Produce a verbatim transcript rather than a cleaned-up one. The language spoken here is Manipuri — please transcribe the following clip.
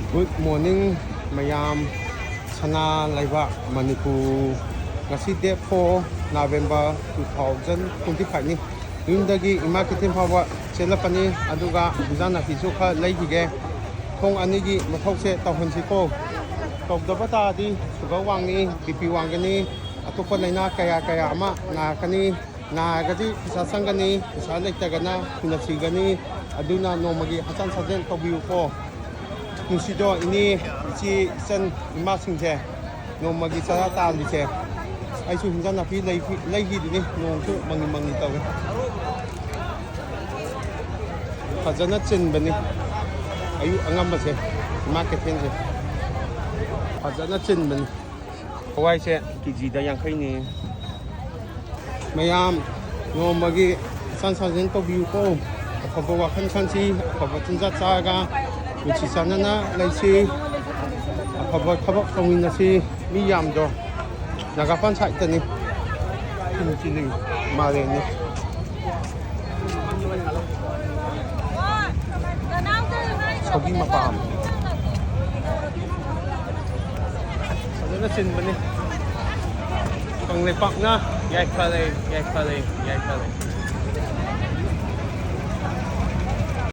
Good morning ꯃꯌꯥꯝ, ꯁꯅꯥ ꯂꯩꯕꯥꯛ ꯃꯅꯤꯄꯨꯔ꯫ ꯉꯁꯤ date four November two thousand twenty five ꯅꯤ꯫ ꯌꯨꯝꯗꯒꯤ ꯏꯃꯥ ꯀꯩꯊꯦꯜ ꯐꯥꯎꯕ ꯆꯦꯜꯂꯛꯄꯅꯤ, ꯑꯗꯨꯒ ꯍꯤꯟꯖꯥꯡ ꯅꯥꯄꯤꯁꯨ ꯈꯔ ꯂꯩꯈꯤꯒꯦ꯫ ꯊꯣꯡ ꯑꯅꯤꯒꯤ ꯃꯊꯧꯁꯦ ꯇꯧꯍꯟꯁꯤꯀꯣ꯫ ꯇꯧꯗꯕ ꯇꯥꯔꯗꯤ sugar ꯋꯥꯡꯅꯤ, BP ꯋꯥꯡꯒꯅꯤ, ꯑꯇꯣꯞꯄ ꯂꯥꯏꯅꯥ ꯀꯌꯥ ꯀꯌꯥ ꯑꯃ ꯅꯥꯔꯛꯀꯅꯤ꯫ ꯅꯥꯔꯒꯗꯤ ꯄꯩꯁꯥ ꯆꯪꯒꯅꯤ, ꯄꯩꯁꯥ ꯂꯩꯇ꯭ꯔꯒꯅ ꯊꯨꯅ ꯁꯤꯒꯅꯤ꯫ ꯑꯗꯨꯅ ꯅꯣꯡꯃꯒꯤ ꯍꯛꯆꯥꯡ ꯁꯥꯖꯦꯜ ꯇꯧꯕꯤꯌꯨꯀꯣ꯫ ꯅꯨꯡꯁꯤꯗꯣ ꯏꯅꯦ, ꯏꯆꯦ, ꯏꯆꯟ, ꯏꯃꯥꯁꯤꯡꯁꯦ, ꯅꯣꯡꯃꯒꯤ ꯆꯔꯥ ꯇꯥꯜꯂꯤꯁꯦ꯫ ꯑꯩꯁꯨ ꯍꯤꯟꯖꯥꯡ ꯅꯥꯄꯤ ꯂꯩꯈꯤ-, ꯂꯩꯈꯤꯗꯨꯅꯤ, ꯅꯣꯡꯁꯨ ꯃꯪꯂꯤ ꯃꯪꯂꯤ ꯇꯧꯋꯦ꯫ ꯐꯖꯅ ꯆꯤꯟꯕꯅꯤ ꯑꯌꯨꯛ ꯑꯉꯟꯕꯁꯦ, ꯏꯃꯥ ꯀꯩꯊꯦꯜꯁꯦ ꯐꯖꯅ ꯆꯤꯟꯕꯅꯤ꯫ ꯍꯋꯥꯏꯁꯦ ꯀꯦꯖꯤꯗ ꯌꯥꯡꯈꯩꯅꯤ꯫ ꯃꯌꯥꯝ ꯅꯣꯡꯃꯒꯤ ꯍꯛꯆꯥꯡ ꯁꯥꯖꯦꯜ ꯇꯧꯕꯤꯌꯨꯀꯣ꯫ ꯑꯐꯕ ꯋꯥꯈꯜ ꯈꯟꯁꯤ, ꯑꯐꯕ ꯆꯤꯟꯖꯥꯛ ꯆꯥꯔꯒ ꯅꯨꯡꯁꯤ ꯆꯥꯟꯅꯅ ꯂꯩꯁꯤ, ꯑꯐꯕ ꯊꯕꯛ ꯇꯧꯃꯤꯟꯅꯁꯤ꯫ ꯃꯤ ꯌꯥꯝꯗ꯭ꯔꯣ? ꯅꯥꯒꯥꯄꯥꯟ side ꯇꯅꯤ꯫ ꯊꯨꯝ ꯆꯤꯜꯂꯤ ꯃꯥꯂꯦꯝꯅꯤ꯫ ꯁꯧꯒꯤ ꯃꯄꯥꯝ꯫ ꯐꯖꯅ ꯆꯤꯟꯕꯅꯤ꯫ ꯀꯪꯂꯩꯄꯥꯛꯅ ꯌꯥꯏꯐꯔꯦ, ꯌꯥꯏꯐꯔꯦ, ꯌꯥꯏꯐꯔꯦ꯫